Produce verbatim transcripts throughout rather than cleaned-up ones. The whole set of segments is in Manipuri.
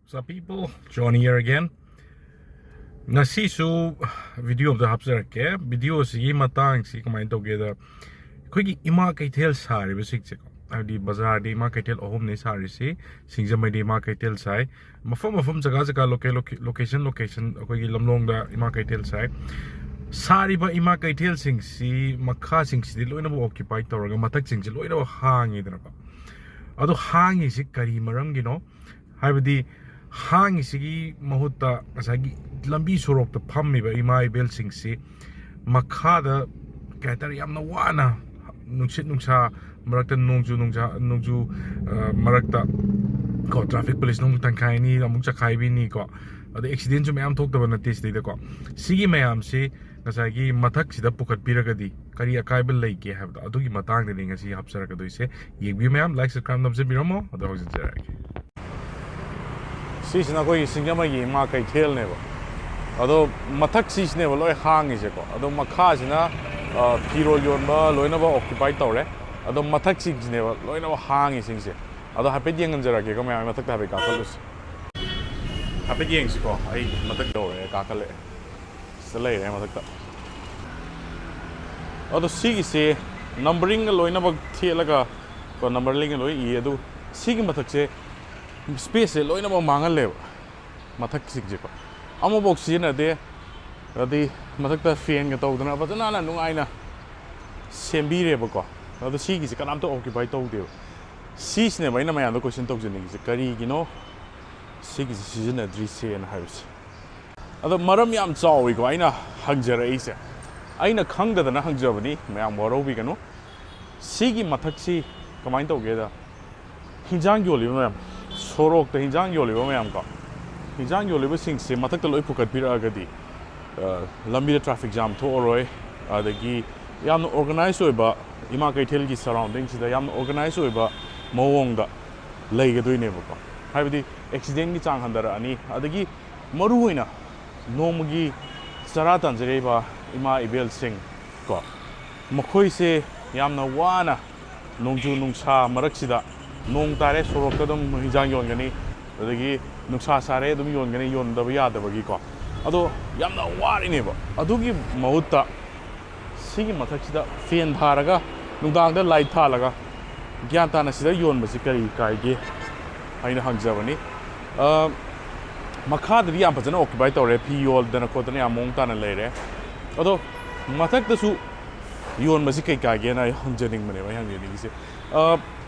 What's up, people? John here again. ꯉꯁꯤꯁꯨ ꯚꯤꯗꯤꯑꯣ ꯑꯝꯇ ꯍꯥꯞꯆꯔꯛꯀꯦ꯫ ꯚꯤꯗꯤꯑꯣꯁꯤꯒꯤ ꯃꯇꯥꯡꯁꯤ ꯀꯃꯥꯏꯅ ꯇꯧꯒꯦꯗ, ꯑꯩꯈꯣꯏꯒꯤ ꯏꯃꯥ ꯀꯩꯊꯦꯜ ꯁꯥꯔꯤꯕꯁꯤꯡꯁꯦꯀꯣ, ꯍꯥꯏꯕꯗꯤ ꯕꯖꯥꯔꯗꯤ ꯏꯃꯥ ꯀꯩꯊꯦꯜ ꯑꯍꯨꯝꯅꯤ ꯁꯥꯔꯤꯁꯤ, ꯁꯤꯡꯖꯃꯩꯗꯤ ꯏꯃꯥ ꯀꯩꯊꯦꯜ ꯁꯥꯏ, ꯃꯐꯝ ꯃꯐꯝ, ꯖꯒꯥ ꯖꯒꯥ, ꯂꯣꯀꯦ-, ꯂꯣꯀꯦ-, ꯂꯣꯀꯦꯁꯟ ꯂꯣꯀꯦꯁꯟ ꯑꯩꯈꯣꯏꯒꯤ ꯂꯝꯂꯣꯡꯗ ꯏꯃꯥ ꯀꯩꯊꯦꯜ ꯁꯥꯏ꯫ ꯁꯥꯔꯤꯕ ꯏꯃꯥ ꯀꯩꯊꯦꯜꯁꯤꯡꯁꯤ, ꯃꯈꯥꯁꯤꯡꯁꯤꯗꯤ ꯂꯣꯏꯅꯃꯛ ꯑꯣꯀ꯭ꯌꯨꯄꯥꯏ ꯇꯧꯔꯒ ꯃꯊꯛꯁꯤꯡꯁꯤ ꯂꯣꯏꯅꯃꯛ ꯍꯥꯡꯉꯤꯗꯅꯀꯣ꯫ ꯑꯗꯣ ꯍꯥꯡꯉꯤꯁꯤ ꯀꯔꯤ ꯃꯔꯝꯒꯤꯅꯣ? ꯍꯥꯏꯕꯗꯤ ꯍꯥꯡꯉꯤꯁꯤꯒꯤ ꯃꯍꯨꯠꯇ ꯉꯁꯥꯏꯒꯤ ꯂꯝꯕꯤ ꯁꯣꯔꯣꯛꯇ ꯐꯝꯃꯤꯕ ꯏꯃꯥ ꯏꯕꯦꯜꯁꯤꯡꯁꯤ ꯃꯈꯥꯗ, ꯀꯩ ꯍꯥꯏꯇꯥꯔꯦ, ꯌꯥꯝꯅ ꯋꯥꯅ ꯅꯨꯡꯁꯤꯠ ꯅꯨꯡꯁꯥ ꯃꯔꯛꯇ, ꯅꯣꯡꯖꯨ ꯅꯨꯡꯁꯥ, ꯅꯣꯡꯖꯨ, ꯑ, ꯃꯔꯛꯇ ꯀꯣ, ꯇ꯭ꯔꯥꯐꯤꯛ ꯄꯨꯂꯤꯁꯅ ꯑꯃꯨꯛ ꯇꯪꯈꯥꯏꯅꯤ, ꯑꯃꯨꯛ ꯆꯈꯥꯏꯕꯤꯅꯤ ꯀꯣ, ꯑꯗꯩ ꯑꯦꯛꯁꯤꯗꯦꯟꯁꯨ ꯃꯌꯥꯝ ꯊꯣꯛꯇꯕ ꯅꯠꯇꯦ ꯁꯤꯗꯩꯗꯀꯣ꯫ ꯁꯤꯒꯤ ꯃꯌꯥꯝꯁꯤ ꯉꯁꯥꯏꯒꯤ ꯃꯊꯛꯁꯤꯗ ꯄꯨꯈꯠꯄꯤꯔꯒꯗꯤ ꯀꯔꯤ ꯑꯀꯥꯏꯕ ꯂꯩꯒꯦ ꯍꯥꯏꯕꯗꯣ, ꯑꯗꯨꯒꯤ ꯃꯇꯥꯡꯗꯅꯤ ꯉꯁꯤ ꯍꯥꯞꯆꯔꯛꯀꯗꯣꯏꯁꯦ꯫ ꯌꯦꯡꯕꯤꯌꯨ ꯃꯌꯥꯝ, ꯂꯥꯏꯛ, ꯁꯕꯁꯀ꯭ꯔꯥꯏꯕ ꯅꯝꯖꯟꯕꯤꯔꯝꯃꯣ, ꯑꯗꯣ ꯍꯧꯖꯤꯟꯖꯔꯛꯑꯒꯦ꯫ ꯁꯤꯁꯤꯅ ꯑꯩꯈꯣꯏꯒꯤ ꯁꯤꯡꯖꯃꯩꯒꯤ ꯏꯃꯥ ꯀꯩꯊꯦꯜꯅꯦꯕ꯫ ꯑꯗꯣ ꯃꯊꯛ ꯁꯤꯁꯤꯅꯦꯕ ꯂꯣꯏ ꯍꯥꯡꯉꯤꯁꯦꯀꯣ꯫ ꯑꯗꯣ ꯃꯈꯥꯁꯤꯅ, ꯑ, ꯐꯤꯔꯣꯜ ꯌꯣꯟꯕ ꯂꯣꯏꯅꯃꯛ ꯑꯣꯀ꯭ꯌꯨꯄꯥꯏ ꯇꯧꯔꯦ꯫ ꯑꯗꯣ ꯃꯊꯛꯁꯤꯡꯁꯤꯅꯦꯕ ꯂꯣꯏꯅꯃꯛ ꯍꯥꯡꯉꯤꯁꯤꯡꯁꯦ꯫ ꯑꯗꯣ ꯍꯥꯏꯐꯦꯠ ꯌꯦꯡꯍꯟꯖꯔꯛꯀꯦꯀꯣ ꯃꯌꯥꯝ, ꯃꯊꯛꯇ ꯍꯥꯏꯐꯦꯠ ꯀꯥꯈꯠꯂꯨꯁꯤ꯫ ꯍꯥꯏꯐꯦꯠ ꯌꯦꯡꯁꯤꯀꯣ, ꯑꯩ ꯃꯊꯛ ꯌꯧꯔꯛꯑꯦ, ꯀꯥꯈꯠꯂꯛꯑꯦ꯫ ꯁꯤꯗ ꯂꯩꯔꯦ ꯃꯊꯛꯇ꯫ ꯑꯗꯣ ꯁꯤꯒꯤꯁꯦ ꯅꯝꯕꯔꯤꯡꯒ ꯂꯣꯏꯅꯃꯛ ꯊꯦꯠꯂꯒ ꯀꯣ, ꯅꯝꯕꯔꯤꯡꯒ ꯂꯣꯏ ꯏꯌꯦ꯫ ꯑꯗꯨ ꯁꯤꯒꯤ ꯃꯊꯛꯁꯦ ꯁ꯭ꯄꯦꯁꯁꯦ ꯂꯣꯏꯅꯃꯛ ꯃꯥꯡꯍꯜꯂꯦꯕ, ꯃꯊꯛꯁꯤꯡꯁꯦꯀꯣ꯫ ꯑꯃꯐꯥꯎ ꯁꯤꯖꯤꯟꯅꯗꯦ꯫ ꯑꯗꯩ ꯃꯊꯛꯇ ꯐꯦꯟꯒ ꯇꯧꯗꯅ ꯐꯖꯅ ꯅꯨꯡꯉꯥꯏꯅ ꯁꯦꯝꯕꯤꯔꯦꯕꯀꯣ꯫ ꯑꯗꯣ ꯁꯤꯒꯤꯁꯦ ꯀꯅꯥꯝꯇ ꯑꯣꯀ꯭ꯌꯨꯄꯥꯏ ꯇꯧꯗꯦꯕ꯫ ꯁꯤꯁꯤꯅꯦꯕ ꯑꯩꯅ ꯃꯌꯥꯝꯗ ꯀꯣꯏꯁꯟ ꯇꯧꯖꯅꯤꯡꯉꯤꯁꯦ, ꯀꯔꯤꯒꯤꯅꯣ ꯁꯤꯒꯤꯁꯦ ꯁꯤꯖꯤꯟꯅꯗ꯭ꯔꯤꯁꯦꯅ ꯍꯥꯏꯕꯁꯦ꯫ ꯑꯗꯣ ꯃꯔꯝ ꯌꯥꯝ ꯆꯥꯎꯋꯤꯀꯣ ꯑꯩꯅ ꯍꯪꯖꯔꯛꯏꯁꯦ꯫ ꯑꯩꯅ ꯈꯪꯗꯗꯅ ꯍꯪꯖꯕꯅꯤ, ꯃꯌꯥꯝ ꯋꯥꯔꯧꯕꯤꯒꯅꯨ꯫ ꯁꯤꯒꯤ ꯃꯊꯛꯁꯤ ꯀꯃꯥꯏꯅ ꯇꯧꯒꯦꯗ, ꯍꯤꯟꯖꯥꯡ ꯌꯣꯜꯂꯤꯕ ꯃꯌꯥꯝ, ꯁꯣꯔꯣꯛꯇ ꯍꯤꯟꯖꯥꯡ ꯌꯣꯜꯂꯤꯕ ꯃꯌꯥꯝ ꯀꯣ, ꯍꯤꯟꯖꯥꯡ ꯌꯣꯜꯂꯤꯕꯁꯤꯡꯁꯦ ꯃꯊꯛꯇ ꯂꯣꯏ ꯄꯨꯈꯠꯄꯤꯔꯛꯑꯒꯗꯤ, ꯑ, ꯂꯝꯕꯤꯗ ꯇ꯭ꯔꯥꯐꯤꯛ ꯖꯥꯝ ꯊꯣꯛꯑꯔꯣꯏ, ꯑꯗꯒꯤ ꯌꯥꯝꯅ ꯑꯣꯔꯒꯅꯥꯏꯖ ꯑꯣꯏꯕ, ꯏꯃꯥ ꯀꯩꯊꯦꯜꯒꯤ ꯁꯔꯥꯎꯟꯗꯤꯡꯁꯤꯗ ꯌꯥꯝꯅ ꯑꯣꯔꯒꯅꯥꯏꯖ ꯑꯣꯏꯕ ꯃꯑꯣꯡꯗ ꯂꯩꯒꯗꯣꯏꯅꯦꯕꯀꯣ꯫ ꯍꯥꯏꯕꯗꯤ ꯑꯦꯛꯁꯤꯗꯦꯟꯒꯤ ꯆꯥꯡ ꯍꯟꯊꯔꯛꯑꯅꯤ, ꯑꯗꯒꯤ ꯃꯔꯨꯑꯣꯏꯅ ꯅꯣꯡꯃꯒꯤ ꯆꯔꯥ ꯇꯥꯟꯖꯔꯤꯕ ꯏꯃꯥ ꯏꯕꯦꯜꯁꯤꯡ ꯀꯣ, ꯃꯈꯣꯏꯁꯦ ꯌꯥꯝꯅ ꯋꯥꯅ ꯅꯣꯡꯖꯨ ꯅꯨꯡꯁꯥ ꯃꯔꯛꯁꯤꯗ, ꯅꯣꯡ ꯇꯥꯔꯦ ꯁꯣꯔꯣꯛꯇ ꯑꯗꯨꯝ ꯍꯤꯟꯖꯥꯡ ꯌꯣꯟꯒꯅꯤ, ꯑꯗꯒꯤ ꯅꯨꯡꯁꯥ ꯁꯥꯔꯦ ꯑꯗꯨꯝ ꯌꯣꯟꯒꯅꯤ, ꯌꯣꯟꯗꯕ ꯌꯥꯗꯕꯒꯤꯀꯣ꯫ ꯑꯗꯣ ꯌꯥꯝꯅ ꯋꯥꯔꯤꯅꯦꯕ꯫ ꯑꯗꯨꯒꯤ ꯃꯍꯨꯠꯇ ꯁꯤꯒꯤ ꯃꯊꯛꯁꯤꯗ ꯐꯦꯟ ꯊꯥꯔꯒ ꯅꯨꯡꯗꯥꯡꯗ ꯂꯥꯏꯠ ꯊꯥꯜꯂꯒ ꯒ꯭ꯌꯥꯟ ꯇꯥꯅ ꯁꯤꯗ ꯌꯣꯟꯕꯁꯤ ꯀꯔꯤ ꯀꯥꯏꯒꯦ ꯍꯥꯏꯅ ꯍꯪꯖꯕꯅꯤ꯫ ꯑ, ꯃꯈꯥꯗꯗꯤ ꯌꯥꯝ ꯐꯖꯅ ꯑꯣꯀ꯭ꯌꯨꯄꯥꯏ ꯇꯧꯔꯦ, ꯐꯤ ꯌꯣꯜꯗꯅ ꯈꯣꯠꯇꯅ ꯌꯥꯝ ꯃꯑꯣꯡ ꯇꯥꯅ ꯂꯩꯔꯦ꯫ ꯑꯗꯣ ꯃꯊꯛꯇꯁꯨ ꯌꯣꯟꯕꯁꯤ ꯀꯩ ꯀꯥꯏꯒꯦꯅ ꯑꯩ ꯍꯪꯖꯅꯤꯡꯕꯅꯦꯕ, ꯑꯩ ꯍꯪꯖꯅꯤꯡꯉꯤꯁꯦ꯫ ꯑ,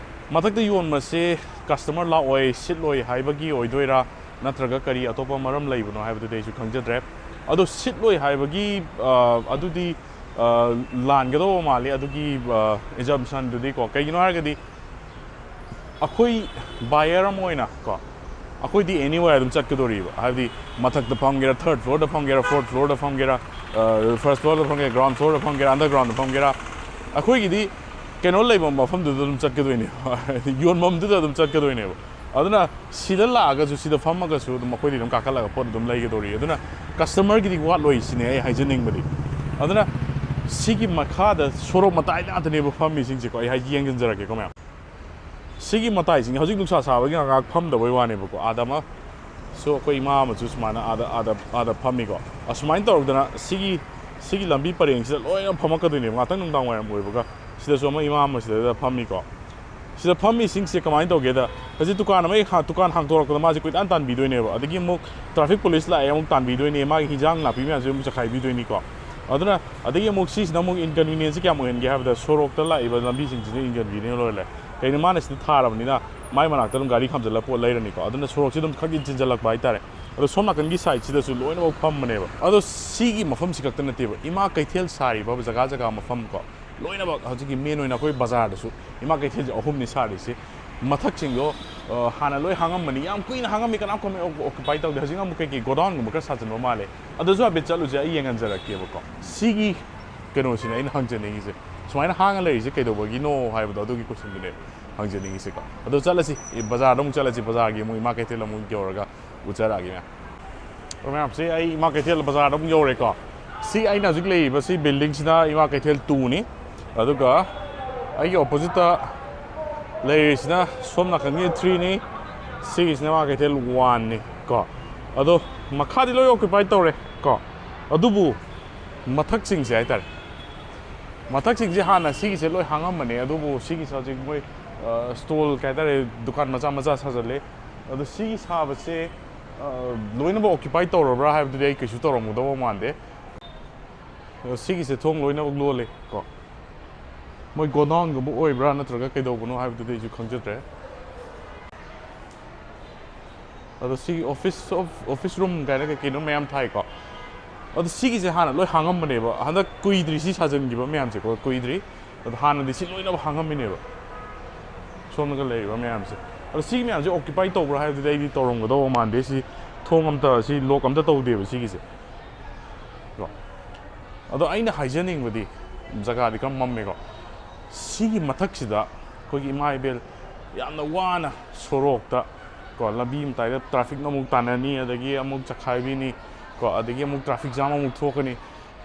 ꯃꯊꯛꯇ ꯌꯣꯟꯕꯁꯦ ꯀꯁꯇꯃꯔ ꯂꯥꯛꯑꯣꯏ, ꯁꯤꯠꯂꯣꯏ ꯍꯥꯏꯕꯒꯤ ꯑꯣꯏꯗꯣꯏꯔꯥ, ꯅꯠꯇ꯭ꯔꯒ ꯀꯔꯤ ꯑꯇꯣꯞꯄ ꯃꯔꯝ ꯂꯩꯕꯅꯣ ꯍꯥꯏꯕꯗꯨꯗꯤ ꯑꯩꯁꯨ ꯈꯪꯖꯗ꯭ꯔꯦ꯫ ꯑꯗꯣ ꯁꯤꯠꯂꯣꯏ ꯍꯥꯏꯕꯒꯤ, ꯑ, ꯑꯗꯨꯗꯤ, ꯑ, ꯂꯥꯟꯒꯗꯧꯕ ꯃꯥꯜꯂꯤ, ꯑꯗꯨꯒꯤ, ꯑ, ꯑꯦꯖꯝꯁꯟꯗꯨꯗꯤꯀꯣ꯫ ꯀꯩꯒꯤꯅꯣ ꯍꯥꯏꯔꯒꯗꯤ ꯑꯩꯈꯣꯏ ꯕꯥꯌꯔ ꯑꯃ ꯑꯣꯏꯅ ꯀꯣ, ꯑꯩꯈꯣꯏꯗꯤ anywhere ꯑꯗꯨꯝ ꯆꯠꯀꯗꯧꯔꯤꯕ, ꯍꯥꯏꯕꯗꯤ ꯃꯊꯛꯇ ꯐꯝꯒꯦꯔꯥ, ꯊꯔꯠ ꯐ꯭ꯂꯣꯔꯗ ꯐꯝꯒꯦꯔꯥ, ꯐꯣꯔꯠ ꯐ꯭ꯂꯣꯔꯗ ꯐꯝꯒꯦꯔꯥ, ꯐꯥꯔꯁꯠ ꯐ꯭ꯂꯣꯔꯗ ꯐꯝꯒꯦꯔꯥ, ꯒ꯭ꯔꯥꯎꯟ ꯐ꯭ꯂꯣꯔꯗ ꯐꯝꯒꯦꯔꯥ, ꯑꯟꯗꯔꯒ꯭ꯔꯥꯎꯟꯗ ꯐꯝꯒꯦꯔꯥ, ꯑꯩꯈꯣꯏꯒꯤꯗꯤ ꯀꯩꯅꯣ ꯂꯩꯕ ꯃꯐꯝꯗꯨꯗ ꯑꯗꯨꯝ ꯆꯠꯀꯗꯣꯏꯅꯦꯕ, ꯌꯣꯟꯐꯝꯗꯨꯗ ꯑꯗꯨꯝ ꯆꯠꯀꯗꯣꯏꯅꯦꯕ꯫ ꯑꯗꯨꯅ ꯁꯤꯗ ꯂꯥꯛꯑꯒꯁꯨ, ꯁꯤꯗ ꯐꯝꯃꯒꯁꯨ ꯑꯗꯨꯝ ꯑꯩꯈꯣꯏꯗꯤ ꯑꯗꯨꯝ ꯀꯥꯈꯠꯂꯒ ꯄꯣꯠ ꯑꯗꯨꯝ ꯂꯩꯒꯗꯧꯔꯤ꯫ ꯑꯗꯨꯅ ꯀꯁꯇꯃꯔꯒꯤꯗꯤ ꯋꯥꯠꯂꯣꯏ ꯁꯤꯅꯦ ꯑꯩ ꯍꯥꯏꯖꯅꯤꯡꯕꯗꯤ꯫ ꯑꯗꯨꯅ ꯁꯤꯒꯤ ꯃꯈꯥꯗ ꯁꯣꯔꯣꯛ ꯃꯇꯥꯏ ꯉꯥꯛꯇꯅꯦꯕ ꯐꯝꯃꯤꯁꯤꯡꯁꯦꯀꯣ꯫ ꯑꯩ ꯍꯥꯏ ꯌꯦꯡꯁꯤꯟꯖꯔꯛꯀꯦꯀꯣ ꯃꯌꯥꯝ꯫ ꯁꯤꯒꯤ ꯃꯇꯥꯏꯁꯤꯡ ꯍꯧꯖꯤꯛ ꯅꯨꯡꯁꯥ ꯁꯥꯕꯒꯤ ꯉꯥꯏꯍꯥꯛ ꯐꯝꯗꯕꯩ ꯋꯥꯅꯦꯕꯀꯣ꯫ ꯑꯥꯗ ꯑꯃ ꯁꯨ ꯑꯩꯈꯣꯏ ꯏꯃꯥ ꯑꯃꯁꯨ ꯁꯨꯃꯥꯏꯅ ꯑꯥꯗ, ꯑꯥꯗ, ꯑꯥꯗ ꯐꯝꯃꯤꯀꯣ꯫ ꯑꯁꯨꯃꯥꯏꯅ ꯇꯧꯔꯛꯇꯅ ꯁꯤꯒꯤ, ꯁꯤꯒꯤ ꯂꯝꯕꯤ ꯄꯔꯦꯡꯁꯤꯗ ꯂꯣꯏꯅ ꯐꯝꯃꯛꯀꯗꯣꯏꯅꯦꯕ꯫ ꯉꯥꯛꯇꯪ ꯅꯨꯡꯗꯥꯡ ꯋꯥꯏꯔꯝ ꯑꯣꯏꯕꯒ ꯁꯤꯗꯁꯨ ꯑꯃ ꯏꯃꯥ ꯑꯃ ꯁꯤꯗ ꯐꯝꯃꯤꯀꯣ꯫ ꯁꯤꯗ ꯐꯝꯃꯤꯁꯤꯡꯁꯦ ꯀꯃꯥꯏꯅ ꯇꯧꯒꯦꯗ, ꯍꯧꯖꯤꯛ ꯗꯨꯀꯥꯟ ꯑꯃ ꯍꯦꯛ ꯍꯥ-, ꯗꯨꯀꯥꯟ ꯍꯥꯡꯗꯣꯔꯛꯄꯗ ꯃꯥꯁꯦ ꯀꯣꯏꯇꯥꯟ ꯇꯥꯟꯕꯤꯗꯣꯏꯅꯦꯕ꯫ ꯑꯗꯒꯤ ꯑꯃꯨꯛ ꯇ꯭ꯔꯥꯐꯤꯛ ꯄꯨꯂꯤꯁ ꯂꯥꯛꯑꯦ ꯑꯃꯨꯛ ꯇꯥꯟꯕꯤꯗꯣꯏꯅꯦ, ꯃꯥꯒꯤ ꯍꯤꯟꯖꯥꯡ ꯅꯥꯄꯤ ꯃꯌꯥꯝꯁꯦ ꯑꯃꯨꯛ ꯆꯈꯥꯏꯕꯤꯗꯣꯏꯅꯤꯀꯣ꯫ ꯑꯗꯨꯅ ꯑꯗꯒꯤ ꯑꯃꯨꯛ ꯁꯤꯁꯤꯅ ꯑꯃꯨꯛ ꯏꯟꯀꯟꯚꯤꯅꯤꯌꯦꯟꯁꯁꯦ ꯀꯌꯥꯝ ꯑꯣꯏꯍꯟꯒꯦ ꯍꯥꯏꯕꯗ, ꯁꯣꯔꯣꯛꯇ ꯂꯥꯛꯏꯕ ꯂꯝꯕꯤꯁꯤꯡꯁꯤꯁꯨ ꯏꯟꯀꯟꯚꯤꯅꯤꯌꯦꯟ ꯑꯣꯏꯍꯜꯂꯦ꯫ ꯀꯩꯅꯣ, ꯃꯥꯅ ꯁꯤꯗ ꯊꯥꯔꯕꯅꯤꯅ ꯃꯥꯏ ꯃꯅꯥꯛꯇ ꯑꯗꯨꯝ ꯒꯥꯔꯤ ꯈꯥꯝꯖꯤꯜꯂꯒ ꯄꯣꯠ ꯂꯩꯔꯅꯤꯀꯣ꯫ ꯑꯗꯨꯅ ꯁꯣꯔꯣꯛꯁꯦ ꯑꯗꯨꯝ ꯈꯔ ꯆꯤꯟꯁꯤꯜꯂꯛꯄ ꯍꯥꯏꯇꯥꯔꯦ꯫ ꯑꯗꯣ ꯁꯣꯝ ꯅꯥꯀꯟꯒꯤ ꯁꯥꯏꯠꯁꯤꯗꯁꯨ ꯂꯣꯏꯅꯃꯛ ꯐꯝꯕꯅꯦꯕ꯫ ꯑꯗꯣ ꯁꯤꯒꯤ ꯃꯐꯝꯁꯤ ꯈꯛꯇ ꯅꯠꯇꯦꯕ, ꯏꯃꯥ ꯀꯩꯊꯦꯜ ꯁꯥꯔꯤꯕ ꯖꯒꯥ ꯖꯒꯥ ꯃꯐꯝ ꯀꯣ, ꯂꯣꯏꯅꯃꯛ ꯍꯧꯖꯤꯛꯀꯤ ꯃꯦꯟ ꯑꯣꯏꯅ ꯑꯩꯈꯣꯏ ꯕꯖꯥꯔꯗꯁꯨ ꯏꯃꯥ ꯀꯩꯊꯦꯜꯁꯦ ꯑꯍꯨꯝꯅꯤ ꯁꯥꯔꯤꯁꯦ꯫ ꯃꯊꯛꯁꯤꯡꯗꯣ, ꯑ, ꯍꯥꯟꯅ ꯂꯣꯏ ꯍꯥꯡꯉꯝꯕꯅꯤ, ꯌꯥꯝ ꯀꯨꯏꯅ ꯍꯥꯡꯉꯝꯃꯤ, ꯀꯅꯥꯝ ꯑꯣꯀꯨꯄꯥꯏ ꯇꯧꯗꯦ꯫ ꯍꯧꯖꯤꯛꯅ ꯑꯃꯨꯛ ꯀꯩꯀꯩ ꯒꯣꯗꯥꯎꯟꯒꯨꯝꯕ ꯈꯔ ꯁꯥꯖꯤꯟꯕ ꯃꯥꯜꯂꯦ꯫ ꯑꯗꯨꯁꯨ ꯍꯥꯏꯐꯦꯠ ꯆꯠꯂꯨꯁꯦ, ꯑꯩ ꯌꯦꯡꯍꯟꯖꯔꯛꯀꯦꯕꯀꯣ꯫ ꯁꯤꯒꯤ ꯀꯩꯅꯣꯁꯤꯅꯦ ꯑꯩꯅ ꯍꯪꯖꯅꯤꯡꯉꯤꯁꯦ, ꯁꯨꯃꯥꯏꯅ ꯍꯥꯡꯉ ꯂꯩꯔꯤꯁꯦ ꯀꯩꯗꯧꯕꯒꯤꯅꯣ ꯍꯥꯏꯕꯗꯣ, ꯑꯗꯨꯒꯤ ꯀꯣꯏꯁꯟꯗꯨꯅꯦ ꯍꯪꯖꯅꯤꯡꯉꯤꯁꯦꯀꯣ꯫ ꯑꯗꯣ ꯆꯠꯂꯁꯤ, ꯑꯦ, ꯕꯖꯥꯔꯗ ꯑꯃꯨꯛ ꯆꯠꯂꯁꯤ, ꯕꯖꯥꯔꯒꯤ ꯑꯃꯨꯛ ꯏꯃꯥ ꯀꯩꯊꯦꯜ ꯑꯃꯨꯛ ꯌꯧꯔꯒ ꯎꯠꯆꯔꯛꯑꯒꯦ ꯃꯌꯥꯝ꯫ ꯑꯣ ꯃꯌꯥꯝꯁꯦ, ꯑꯩ ꯏꯃꯥ ꯀꯩꯊꯦꯜ ꯕꯖꯥꯔꯗ ꯑꯃꯨꯛ ꯌꯧꯔꯦꯀꯣ꯫ ꯁꯤ ꯑꯩꯅ ꯍꯧꯖꯤꯛ ꯂꯩꯔꯤꯕ ꯁꯤ ꯕꯤꯜꯗꯤꯡꯁꯤꯅ ꯏꯃꯥ ꯀꯩꯊꯦꯜ ꯇꯨꯅꯤ꯫ ꯑꯗꯨꯒ ꯑꯩꯒꯤ ꯑꯣꯄꯣꯖꯤꯠꯇ ꯂꯩꯔꯤꯁꯤꯅ ꯁꯣꯝ ꯅꯥꯀꯟꯒꯤ ꯊ꯭ꯔꯤꯅꯤ꯫ ꯁꯤꯒꯤꯁꯤꯅ ꯏꯃꯥ ꯀꯩꯊꯦꯜ ꯋꯥꯟꯅꯤ ꯀꯣ꯫ ꯑꯗꯣ ꯃꯈꯥꯗꯤ ꯂꯣꯏ ꯑꯣꯀ꯭ꯌꯨꯄꯥꯏ ꯇꯧꯔꯦ ꯀꯣ꯫ ꯑꯗꯨꯕꯨ ꯃꯊꯛꯁꯤꯡꯁꯦ ꯍꯥꯏꯇꯥꯔꯦ, ꯃꯊꯛꯁꯤꯡꯁꯦ ꯍꯥꯟꯅ ꯁꯤꯒꯤꯁꯦ ꯂꯣꯏ ꯍꯥꯡꯉꯝꯕꯅꯦ, ꯑꯗꯨꯕꯨ ꯁꯤꯒꯤꯁꯦ ꯍꯧꯖꯤꯛ ꯃꯣꯏ ꯁ꯭ꯇꯣꯜ ꯀꯩ ꯍꯥꯏꯇꯥꯔꯦ, ꯗꯨꯀꯥꯟ ꯃꯆꯥ ꯃꯆꯥ ꯁꯥꯖꯜꯂꯦ꯫ ꯑꯗꯣ ꯁꯤꯒꯤ ꯁꯥꯕꯁꯦ ꯂꯣꯏꯅꯃꯛ ꯑꯣꯀ꯭ꯌꯨꯄꯥꯏ ꯇꯧꯔꯕ꯭ꯔꯥ ꯍꯥꯏꯕꯗꯨꯗꯤ ꯑꯩ ꯀꯩꯁꯨ ꯇꯧꯔꯝꯒꯗꯧꯕ ꯃꯥꯟꯗꯦ꯫ ꯑꯗꯣ ꯁꯤꯒꯤꯁꯦ ꯊꯣꯡ ꯂꯣꯏꯅꯃꯛ ꯂꯣꯜꯂꯦ ꯀꯣ꯫ ꯃꯣꯏ ꯒꯣꯗꯥꯎꯟꯒꯨꯝꯕ ꯑꯣꯏꯕ꯭ꯔꯥ ꯅꯠꯇ꯭ꯔꯒ ꯀꯩꯗꯧꯕꯅꯣ ꯍꯥꯏꯕꯗꯨꯗꯤ ꯑꯩꯁꯨ ꯈꯪꯖꯗ꯭ꯔꯦ꯫ ꯑꯗꯣ ꯁꯤꯒꯤ office of, office room ꯀꯥꯏꯅ ꯀꯩ ꯀꯩꯅꯣ ꯃꯌꯥꯝ ꯊꯥꯏꯀꯣ꯫ ꯑꯗꯣ ꯁꯤꯒꯤꯁꯦ ꯍꯥꯟꯅ ꯂꯣꯏ ꯍꯥꯡꯉꯝꯕꯅꯦꯕ, ꯍꯟꯗꯛ ꯀꯨꯏꯗ꯭ꯔꯤ ꯁꯤ ꯁꯥꯖꯟꯈꯤꯕ ꯃꯌꯥꯝꯁꯦꯀꯣ, ꯀꯨꯏꯗ꯭ꯔꯤ꯫ ꯑꯗꯣ ꯍꯥꯟꯅꯗꯤ ꯁꯤ ꯂꯣꯏꯅꯃꯛ ꯍꯥꯡꯉꯝꯃꯤꯅꯦꯕ, ꯁꯣꯝꯗꯒ ꯂꯩꯔꯤꯕ ꯃꯌꯥꯝꯁꯦ꯫ ꯑꯗꯣ ꯁꯤꯒꯤ ꯃꯌꯥꯝꯁꯦ ꯑꯣꯀ꯭ꯌꯨꯄꯥꯏ ꯇꯧꯕ꯭ꯔꯥ ꯍꯥꯏꯕꯗꯨꯗꯤ ꯑꯩꯗꯤ ꯇꯧꯔꯝꯒꯗꯧꯕ ꯃꯥꯟꯗꯦ꯫ ꯁꯤ ꯊꯣꯡ ꯑꯝꯇ, ꯁꯤ ꯂꯣꯛ ꯑꯝꯇ ꯇꯧꯗꯦꯕ ꯁꯤꯒꯤꯁꯦ꯫ ꯀꯣ꯫ ꯑꯗꯣ ꯑꯩꯅ ꯍꯥꯏꯖꯅꯤꯡꯕꯗꯤ, ꯖꯒꯥꯗꯤ ꯈꯔ ꯃꯝꯃꯦꯀꯣ, ꯁꯤꯒꯤ ꯃꯊꯛꯁꯤꯗ ꯑꯩꯈꯣꯏꯒꯤ ꯏꯃꯥ ꯏꯕꯦꯜ ꯌꯥꯝꯅ ꯋꯥꯅ ꯁꯣꯔꯣꯛꯇ ꯀꯣ, ꯂꯝꯕꯤ ꯃꯇꯥꯏꯗ ꯇ꯭ꯔꯥꯐꯤꯛꯅ ꯑꯃꯨꯛ ꯇꯥꯟꯅꯅꯤ, ꯑꯗꯒꯤ ꯑꯃꯨꯛ ꯆꯈꯥꯏꯕꯤꯅꯤ ꯀꯣ, ꯑꯗꯒꯤ ꯑꯃꯨꯛ ꯇ꯭ꯔꯥꯐꯤꯛ ꯖꯥꯝ ꯑꯃꯨꯛ ꯊꯣꯛꯀꯅꯤ꯫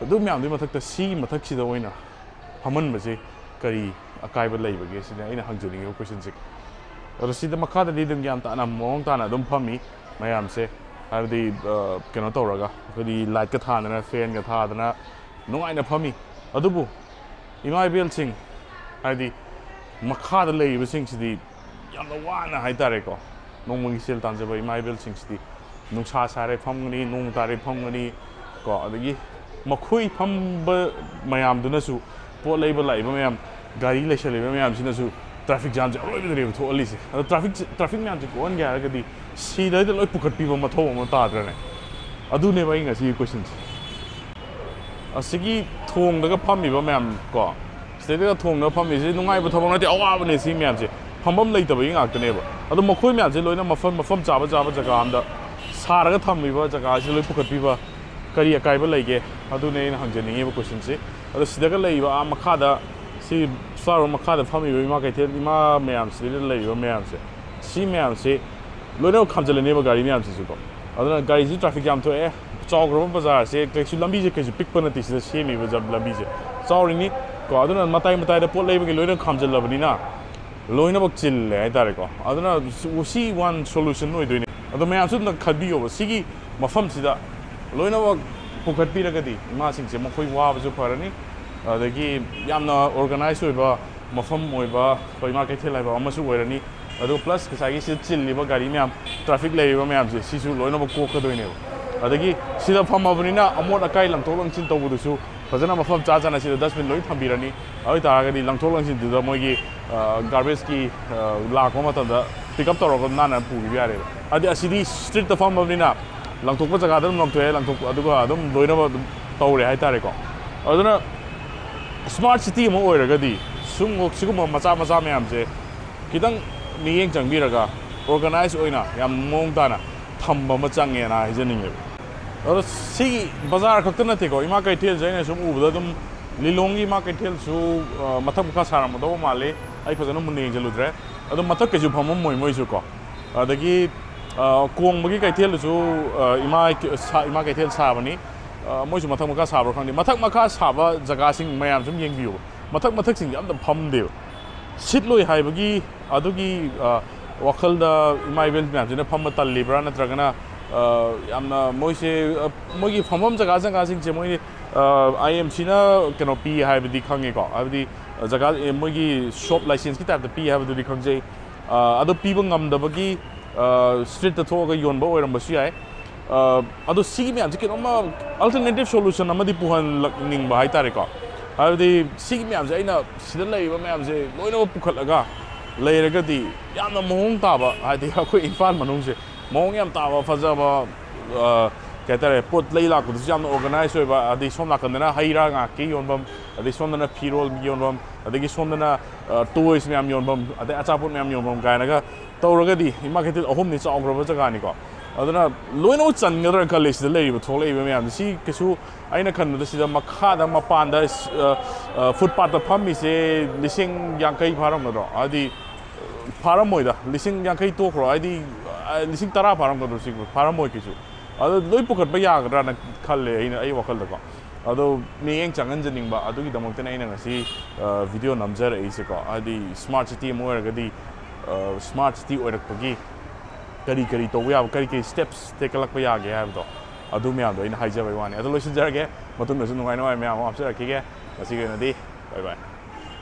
ꯑꯗꯨ ꯃꯌꯥꯝꯗꯨꯒꯤ ꯃꯊꯛꯇ ꯁꯤꯒꯤ ꯃꯊꯛꯁꯤꯗ ꯑꯣꯏꯅ ꯐꯝꯍꯟꯕꯁꯦ ꯀꯔꯤ ꯑꯀꯥꯏꯕ ꯂꯩꯕꯒꯦ ꯁꯤꯅꯤ ꯑꯩꯅ ꯍꯪꯖꯅꯤꯡꯉꯤꯕ ꯀꯣꯏꯁꯟꯁꯦ꯫ ꯑꯗꯣ ꯁꯤꯗ ꯃꯈꯥꯗꯗꯤ ꯑꯗꯨꯝ ꯒ꯭ꯌꯥꯟ ꯇꯥꯅ ꯃꯑꯣꯡ ꯇꯥꯅ ꯑꯗꯨꯝ ꯐꯝꯃꯤ ꯃꯌꯥꯝꯁꯦ, ꯍꯥꯏꯕꯗꯤ, ꯑ, ꯀꯩꯅꯣ ꯇꯧꯔꯒ ꯑꯩꯈꯣꯏꯗꯤ ꯂꯥꯏꯠꯀ ꯊꯥꯗꯅ ꯐꯦꯟꯒ ꯊꯥꯗꯅ ꯅꯨꯡꯉꯥꯏꯅ ꯐꯝꯃꯤ꯫ ꯑꯗꯨꯕꯨ ꯏꯃꯥ ꯏꯕꯦꯜꯁꯤꯡ, ꯍꯥꯏꯗꯤ ꯃꯈꯥꯗ ꯂꯩꯔꯤꯕꯁꯤꯡꯁꯤꯗꯤ ꯌꯥꯝꯅ ꯋꯥꯅ ꯍꯥꯏꯇꯥꯔꯦꯀꯣ, ꯅꯣꯡꯃꯒꯤ ꯁꯦꯜ ꯇꯥꯟꯖꯕ ꯏꯃꯥ ꯏꯕꯦꯜꯁꯤꯡꯁꯤꯗꯤ ꯅꯨꯡꯁꯥ ꯁꯥꯔꯦ ꯐꯝꯒꯅꯤ, ꯅꯣꯡ ꯇꯥꯔꯦ ꯐꯝꯒꯅꯤ ꯀꯣ꯫ ꯑꯗꯒꯤ ꯃꯈꯣꯏ ꯐꯝꯕ ꯃꯌꯥꯝꯗꯨꯅꯁꯨ ꯄꯣꯠ ꯂꯩꯕ ꯂꯥꯛꯏꯕ ꯃꯌꯥꯝ, ꯒꯥꯔꯤ ꯂꯩꯁꯜꯂꯤꯕ ꯃꯌꯥꯝꯁꯤꯅꯁꯨ ꯇ꯭ꯔꯥꯐꯤꯛ ꯖꯥꯝꯁꯦ ꯑꯔꯣꯏꯕꯗꯅꯦꯕ ꯊꯣꯛꯍꯜꯂꯤꯁꯦ꯫ ꯑꯗꯣ ꯇ꯭ꯔꯥꯐꯤꯛ, ꯇ꯭ꯔꯥꯐꯤꯛ ꯃꯌꯥꯝꯁꯦ ꯀꯣꯛꯍꯟꯒꯦ ꯍꯥꯏꯔꯒꯗꯤ ꯁꯤꯗꯩꯗ ꯂꯣꯏ ꯄꯨꯈꯠꯄꯤꯕ ꯃꯊꯧ ꯑꯃ ꯇꯥꯗ꯭ꯔꯅꯦ? ꯑꯗꯨꯅꯦꯕ ꯑꯩ ꯉꯁꯤꯒꯤ ꯀꯣꯏꯁꯟꯁꯦ꯫ ꯑꯁꯤꯒꯤ ꯊꯣꯡꯗꯒ ꯐꯝꯃꯤꯕ ꯃꯌꯥꯝ ꯀꯣ, ꯁꯤꯗꯩꯗꯒ ꯊꯣꯡꯗꯒ ꯐꯝꯃꯤꯁꯤ ꯅꯨꯡꯉꯥꯏꯕ ꯊꯕꯛ ꯅꯠꯇꯦ, ꯑꯋꯥꯕꯅꯦ꯫ ꯁꯤ ꯃꯌꯥꯝꯁꯦ ꯐꯝꯐꯝ ꯂꯩꯇꯕꯒꯤ ꯉꯥꯛꯇꯅꯦꯕ꯫ ꯑꯗꯣ ꯃꯈꯣꯏ ꯃꯌꯥꯝꯁꯦ ꯂꯣꯏꯅ ꯃꯐꯝ, ꯃꯐꯝ ꯆꯥꯕ ꯆꯥꯕ ꯖꯒꯥ ꯑꯝꯗ ꯁꯥꯔꯒ ꯊꯝꯃꯤꯕ ꯖꯒꯥꯁꯤ ꯂꯣꯏ ꯄꯨꯈꯠꯄꯤꯕ ꯀꯔꯤ ꯑꯀꯥꯏꯕ ꯂꯩꯒꯦ? ꯑꯗꯨꯅꯦ ꯑꯩꯅ ꯍꯪꯖꯅꯤꯡꯉꯤꯕ ꯀꯣꯏꯁꯟꯁꯤ꯫ ꯑꯗꯣ ꯁꯤꯗꯒ ꯂꯩꯔꯤꯕ ꯑꯥ ꯃꯈꯥꯗ, ꯁꯤ flower ꯃꯈꯥꯗ ꯐꯝꯃꯤꯕ ꯏꯃꯥ ꯀꯩꯊꯦꯜ, ꯏꯃꯥ ꯃꯌꯥꯝꯁꯤꯗ ꯂꯩꯔꯤꯕ ꯃꯌꯥꯝꯁꯦ, ꯁꯤ ꯃꯌꯥꯝꯁꯤ ꯂꯣꯏꯅꯃꯛ ꯈꯥꯝꯖꯤꯜꯂꯅꯦꯕ ꯒꯥꯔꯤ ꯃꯌꯥꯝꯁꯤꯁꯨꯀꯣ꯫ ꯑꯗꯨꯅ ꯒꯥꯔꯤꯁꯤ ꯇ꯭ꯔꯥꯐꯤꯛ ꯖꯥꯝ ꯊꯣꯛꯑꯦ, ꯆꯥꯎꯈ꯭ꯔꯕ ꯕꯖꯥꯔꯁꯦ ꯀꯩꯁꯨ, ꯂꯝꯕꯤꯁꯦ ꯀꯩꯁꯨ ꯄꯤꯛꯄ ꯅꯠꯇꯦ ꯁꯤꯗ ꯁꯦꯝꯃꯤꯕ ꯖꯝ-, ꯂꯝꯕꯤꯁꯦ ꯆꯥꯎꯔꯤꯅꯤ ꯀꯣ꯫ ꯑꯗꯨꯅ ꯃꯇꯥꯏ ꯃꯇꯥꯏꯗ ꯄꯣꯠ ꯂꯩꯕꯒꯤ ꯂꯣꯏꯅ ꯈꯥꯝꯖꯤꯜꯂꯕꯅꯤꯅ ꯂꯣꯏꯅꯃꯛ ꯆꯤꯜꯂꯦ ꯍꯥꯏꯇꯥꯔꯦꯀꯣ꯫ ꯑꯗꯨꯅ ꯁꯤ one solution ꯑꯣꯏꯗꯣꯏꯅꯦ꯫ ꯑꯗꯣ ꯃꯌꯥꯝꯁꯨ ꯑꯝꯇ ꯈꯟꯕꯤꯌꯣꯕ, ꯁꯤꯒꯤ ꯃꯐꯝꯁꯤꯗ ꯂꯣꯏꯅꯃꯛ ꯄꯨꯈꯠꯄꯤꯔꯒꯗꯤ ꯏꯃꯥꯁꯤꯡꯁꯦ ꯃꯈꯣꯏ ꯋꯥꯕꯁꯨ ꯐꯔꯅꯤ, ꯑꯗꯒꯤ ꯌꯥꯝꯅ organize ꯑꯣꯏꯕ ꯃꯐꯝ ꯑꯣꯏꯕ ꯑꯩꯈꯣꯏ ꯏꯃꯥ ꯀꯩꯊꯦꯜ ꯍꯥꯏꯕ ꯑꯃꯁꯨ ꯑꯣꯏꯔꯅꯤ꯫ ꯑꯗꯨ plus ꯉꯁꯥꯏꯒꯤ ꯁꯤꯗ ꯆꯤꯜꯂꯤꯕ ꯒꯥꯔꯤ ꯃꯌꯥꯝ, traffic ꯂꯩꯔꯤꯕ ꯃꯌꯥꯝꯁꯦ ꯁꯤꯁꯨ ꯂꯣꯏꯅꯃꯛ ꯀꯣꯛꯀꯗꯣꯏꯅꯦꯕ꯫ ꯑꯗꯒꯤ ꯁꯤꯗ ꯐꯝꯃꯕꯅꯤꯅ ꯑꯃꯣꯠ ꯑꯀꯥꯏ ꯂꯪꯊꯣꯛ ꯂꯪꯁꯤꯟ ꯇꯧꯕꯗꯨꯁꯨ ꯐꯖꯅ ꯃꯐꯝ ꯆꯥ ꯆꯥꯅ ꯁꯤꯗ dustbin ꯂꯣꯏ ꯊꯝꯕꯤꯔꯅꯤ꯫ ꯑꯗꯨ ꯑꯣꯏꯇꯥꯔꯒꯗꯤ ꯂꯪꯊꯣꯛ ꯂꯪꯁꯤꯟꯗꯨꯗ ꯃꯣꯏꯒꯤ garbageꯀꯤ ꯂꯥꯛꯄ ꯃꯇꯝꯗ pick up ꯇꯧꯔꯒ ꯅꯥꯟꯅ ꯄꯨꯈꯤꯕ ꯌꯥꯔꯦꯕ꯫ ꯍꯥꯏꯗꯤ ꯑꯁꯤꯗꯤ streetꯇ ꯐꯝꯃꯕꯅꯤꯅ ꯂꯪꯊꯣꯛꯄ ꯖꯒꯥꯗ ꯑꯗꯨꯝ ꯂꯪꯊꯣꯛꯑꯦ, ꯂꯪꯊꯣꯛ ꯑꯗꯨꯒ ꯑꯗꯨꯝ ꯂꯣꯏꯅꯃꯛ ꯑꯗꯨꯝ ꯇꯧꯔꯦ ꯍꯥꯏꯇꯥꯔꯦꯀꯣ꯫ ꯑꯗꯨꯅ smart city ꯑꯃ ꯑꯣꯏꯔꯒꯗꯤ ꯁꯨꯝ ꯁꯤꯒꯨꯝꯕ ꯃꯆꯥ ꯃꯆꯥ ꯃꯌꯥꯝꯁꯦ ꯈꯤꯇꯪ ꯃꯤꯠꯌꯦꯡ ꯆꯪꯕꯤꯔꯒ organize ꯑꯣꯏꯅ ꯌꯥꯝ ꯃꯑꯣꯡ ꯇꯥꯅ ꯊꯝꯕ ꯑꯃ ꯆꯪꯉꯦꯅ ꯍꯥꯏꯖꯅꯤꯡꯉꯦꯕ꯫ ꯑꯗꯣ ꯁꯤꯒꯤ ꯕꯖꯥꯔ ꯈꯛꯇ ꯅꯠꯇꯦꯀꯣ, ꯏꯃꯥ ꯀꯩꯊꯦꯜꯁꯦ ꯑꯩꯅ ꯁꯨꯝ ꯎꯕꯗ ꯑꯗꯨꯝ ꯂꯤꯂꯣꯡꯒꯤ ꯏꯃꯥ ꯀꯩꯊꯦꯜꯁꯨ, ꯑ, ꯃꯊꯛ ꯃꯈꯥ ꯁꯥꯔꯝꯒꯗꯧꯕ ꯃꯥꯜꯂꯤ꯫ ꯑꯩ ꯐꯖꯅ ꯃꯨꯟꯅ ꯌꯦꯡꯁꯤꯜꯂꯨꯗ꯭ꯔꯦ꯫ ꯑꯗꯣ ꯃꯊꯛ ꯀꯩꯁꯨ ꯐꯝꯃꯝꯃꯣꯏ ꯃꯣꯏꯁꯨ ꯀꯣ꯫ ꯑꯗꯒꯤ, ꯑ, ꯀꯣꯡꯕꯒꯤ ꯀꯩꯊꯦꯜꯗꯨꯁꯨ, ꯑ, ꯏꯃꯥ ꯁꯥ-, ꯏꯃꯥ ꯀꯩꯊꯦꯜ ꯁꯥꯕꯅꯤ꯫ ꯑ, ꯃꯣꯏꯁꯨ ꯃꯊꯛ ꯃꯈꯥ ꯁꯥꯕ꯭ꯔꯥ ꯈꯪꯗꯦ꯫ ꯃꯊꯛ ꯃꯈꯥ ꯁꯥꯕ ꯖꯒꯥꯁꯤꯡ ꯃꯌꯥꯝ ꯁꯨꯝ ꯌꯦꯡꯕꯤꯌꯨ꯫ ꯃꯊꯛ ꯃꯊꯛꯁꯤꯡꯁꯦ ꯑꯝꯇ ꯐꯝꯗꯦꯕ꯫ ꯁꯤꯠꯂꯣꯏ ꯍꯥꯏꯕꯒꯤ ꯑꯗꯨꯒꯤ, ꯑ, ꯋꯥꯈꯜꯗ ꯏꯃꯥ ꯏꯕꯦꯜ ꯃꯌꯥꯝꯁꯤꯅ ꯐꯝꯕ ꯇꯜꯂꯤꯕ꯭ꯔꯥ, ꯅꯠꯇ꯭ꯔꯒꯅ, ꯑ, ꯌꯥꯝꯅ ꯃꯣꯏꯁꯦ, ꯑ, ꯃꯣꯏꯒꯤ ꯐꯝꯐꯝ ꯖꯒꯥ ꯖꯒꯥꯁꯤꯡꯁꯦ ꯃꯣꯏ, ꯑ, IMCꯅ ꯀꯩꯅꯣ ꯄꯤ ꯍꯥꯏꯕꯗꯤ ꯈꯪꯉꯦꯀꯣ, ꯍꯥꯏꯕꯗꯤ ꯖꯒꯥ, ꯑꯦ, ꯃꯣꯏꯒꯤ shop licenceꯀꯤ typeꯇ ꯄꯤ ꯍꯥꯏꯕꯗꯨꯗꯤ ꯈꯪꯖꯩ꯫ ꯑ, ꯑꯗꯨ ꯄꯤꯕ ꯉꯝꯗꯕꯒꯤ, ꯑ, streetꯇ ꯊꯣꯛꯑꯒ ꯌꯣꯟꯕ ꯑꯣꯏꯔꯝꯕꯁꯨ ꯌꯥꯏ꯫ ꯑ, ꯑꯗꯣ ꯁꯤꯒꯤ ꯃꯌꯥꯝꯁꯦ ꯀꯩꯅꯣꯝꯃ alternative solution ꯑꯃꯗꯤ ꯄꯨꯍꯜꯂꯛꯅꯤꯡꯕ ꯍꯥꯏꯇꯥꯔꯦꯀꯣ꯫ ꯍꯥꯏꯕꯗꯤ ꯁꯤꯒꯤ ꯃꯌꯥꯝꯁꯦ ꯑꯩꯅ ꯁꯤꯗ ꯂꯩꯔꯤꯕ ꯃꯌꯥꯝꯁꯦ ꯂꯣꯏꯅꯃꯛ ꯄꯨꯈꯠꯂꯒ ꯂꯩꯔꯒꯗꯤ ꯌꯥꯝꯅ ꯃꯑꯣꯡ ꯇꯥꯕ, ꯍꯥꯏꯗꯤ ꯑꯩꯈꯣꯏ ꯏꯝꯐꯥꯜ ꯃꯅꯨꯡꯁꯦ ꯃꯑꯣꯡ ꯌꯥꯝ ꯇꯥꯕ, ꯐꯖꯕ, ꯑ, ꯀꯩ ꯍꯥꯏꯇꯥꯔꯦ, ꯄꯣꯠ ꯂꯩ ꯂꯥꯛꯄꯗꯁꯨ ꯌꯥꯝꯅ organize ꯑꯣꯏꯕ, ꯑꯗꯩ ꯁꯣꯝ ꯅꯥꯀꯟꯗꯅ ꯍꯩ ꯔꯥ ꯉꯥꯛꯀꯤ ꯌꯣꯟꯐꯝ, ꯑꯗꯩ ꯁꯣꯝꯗꯅ ꯐꯤꯔꯣꯜ ꯌꯣꯟꯐꯝ, ꯑꯗꯒꯤ ꯁꯣꯝꯗꯅ, ꯑ, toys ꯃꯌꯥꯝ ꯌꯣꯟꯐꯝ, ꯑꯗꯩ ꯑꯆꯥꯄꯣꯠ ꯃꯌꯥꯝ ꯌꯣꯟꯐꯝ ꯀꯥꯏꯅꯒ ꯇꯧꯔꯒꯗꯤ ꯏꯃꯥ ꯀꯩꯊꯦꯜ ꯑꯍꯨꯝꯗꯤ ꯆꯥꯎꯈ꯭ꯔꯕ ꯖꯒꯥꯅꯤꯀꯣ꯫ ꯑꯗꯨꯅ ꯂꯣꯏꯅꯃꯛ ꯆꯟꯒꯗ꯭ꯔꯥ ꯈꯜꯂꯤ ꯁꯤꯗ ꯂꯩꯔꯤꯕ, ꯊꯣꯛꯂꯛꯏꯕ ꯃꯌꯥꯝꯁꯦ꯫ ꯁꯤ ꯀꯩꯁꯨ ꯑꯩꯅ ꯈꯟꯕꯗ ꯁꯤꯗ ꯃꯈꯥꯗ ꯃꯄꯥꯟꯗ, ꯑ, ꯑ, footpathꯇ ꯐꯝꯃꯤꯁꯦ ꯂꯤꯁꯤꯡ ꯌꯥꯡꯈꯩ ꯐꯥꯔꯝꯒꯗ꯭ꯔꯣ? ꯍꯥꯏꯗꯤ ꯐꯥꯔꯝꯃꯣꯏꯗ, ꯂꯤꯁꯤꯡ ꯌꯥꯡꯈꯩ ꯇꯣꯛꯈ꯭ꯔꯣ, ꯍꯥꯏꯗꯤ, ꯑ, ꯂꯤꯁꯤꯡ ꯇꯔꯥ ꯐꯥꯔꯝꯒꯗ꯭ꯔꯣ? ꯁꯤꯕꯨ ꯐꯥꯔꯝꯃꯣꯏ ꯀꯩꯁꯨ꯫ ꯑꯗꯣ ꯂꯣꯏ ꯄꯨꯈꯠꯄ ꯌꯥꯒꯗ꯭ꯔꯥꯅ ꯈꯜꯂꯦ ꯑꯩꯅ, ꯑꯩ ꯋꯥꯈꯜꯗꯀꯣ꯫ ꯑꯗꯣ ꯃꯤꯠꯌꯦꯡ ꯆꯪꯍꯟꯖꯅꯤꯡꯕ ꯑꯗꯨꯒꯤꯗꯃꯛꯇꯅꯦ ꯑꯩꯅ ꯉꯁꯤ ꯚꯤꯗꯤꯑꯣ ꯅꯝꯖꯔꯛꯏꯁꯦꯀꯣ꯫ ꯍꯥꯏꯗꯤ ꯁ꯭ꯃꯥꯔꯠ ꯁꯤꯇꯤ ꯑꯃ ꯑꯣꯏꯔꯒꯗꯤ ꯁ꯭ꯃꯥꯔꯠ ꯁꯤꯇꯤ ꯑꯣꯏꯔꯛꯄꯒꯤ ꯀꯔꯤ ꯀꯔꯤ ꯇꯧꯕ ꯌꯥꯕ, ꯀꯔꯤ ꯀꯔꯤ ꯁ꯭ꯇꯦꯞꯁ ꯇꯦꯛꯀꯠꯂꯛꯄ ꯌꯥꯒꯦ ꯍꯥꯏꯕꯗꯣ, ꯑꯗꯨ ꯃꯌꯥꯝꯗꯣ ꯑꯩꯅ ꯍꯥꯏꯖꯕꯩ ꯋꯥꯅꯤ꯫ ꯑꯗꯣ ꯂꯣꯏꯁꯤꯟꯖꯔꯒꯦ꯫ ꯃꯇꯨꯡꯗꯁꯨ ꯅꯨꯡꯉꯥꯏ ꯅꯨꯡꯉꯥꯏ ꯃꯌꯥꯝ ꯑꯃ ꯍꯥꯞꯆꯔꯛꯈꯤꯒꯦ꯫ ꯉꯁꯤꯒꯤ ꯑꯣꯏꯅꯗꯤ bye bye꯫